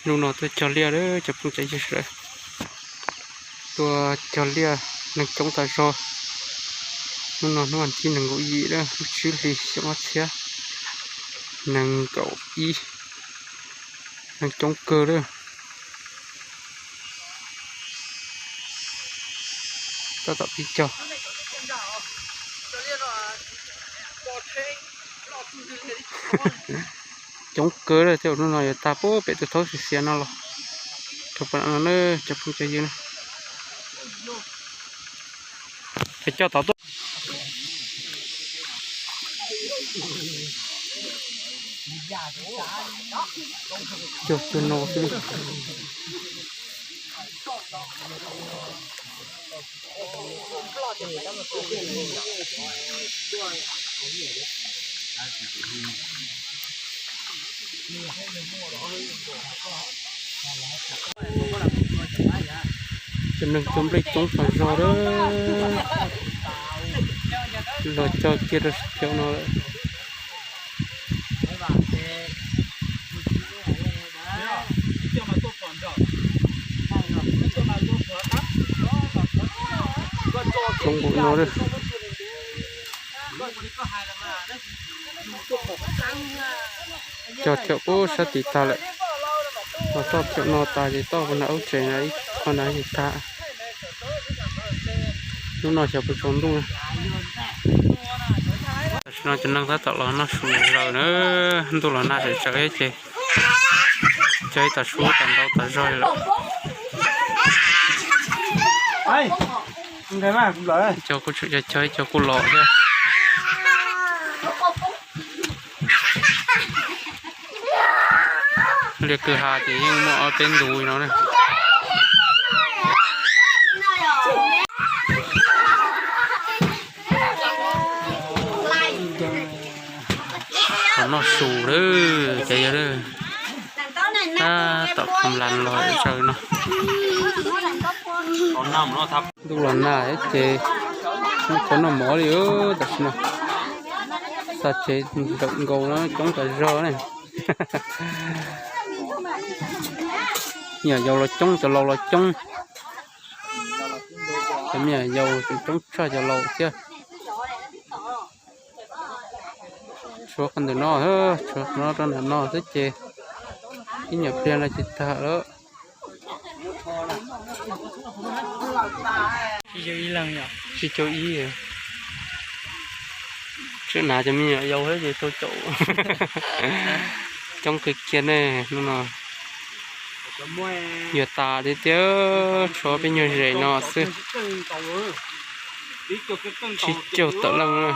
Hnub no tuaj cog liaj lawm cov phooj cov ywg sawv daws. Tuaj cog liaj neeg coob tas zog. Hnub no hnub vas thib nees nkaum yim lawm, lub tsib hlis xyoo ob txhiab nees nkaum ib. Neeg coob kawg lawm. Tab tom pib cog. Coob kawg lawm thiab, hnub no yuav tag pub pem tus thaub xiav xiav no los. Rau pem no na cov phooj cov ywg na. Peb cog tod tuaj. Cog cuag no xwb li. Cov neeg cog nplej coob tas zog lawm. Los cog kiag rau sij hawm no lawm. Coob npaum no lawm. Cog cov ub sab tim tag lawm. Los toj cov no tas ces toj ua na ub tsev na ib qho na ces tag. Hnub no xyov puas tsaus ntuj. Tam sim no cov neeg tab tom los noj su zaws na, ntuj los nag tsawv tsawv thiab ces cog ib tag su tas ntau tas zog li lawm. Cog kuj tseem cog, cog ib co kuj los thiab. Liaj kwj ha ces yeej muaj ob peb ntu no na. Los noj su lawm ces yog lawm. Tab tom phom las los zaws no. Ntuj los nag ces tsis tau noj mov li tam sim no. Xa tsev ntawm nkaus no coob tas zog ne. Me nyuam yaus los coob, cov laus los coob. Cov me nyuam yaus tseem coob tshaj cov laus thiab. Tshuav qhov ntawm no, tshuav qhov no rau ntawm no xwb ces ib nyuam pliag no ces tag lawm. Tsis cau ib, tseem hnav cov me nyuam yaus thiab ces tau caum. Coob kawg kiag ne hnub no. Yuav tas tiag tiag, tshuav peb nyuag zes no xwb. Tsib caug tawm leej na.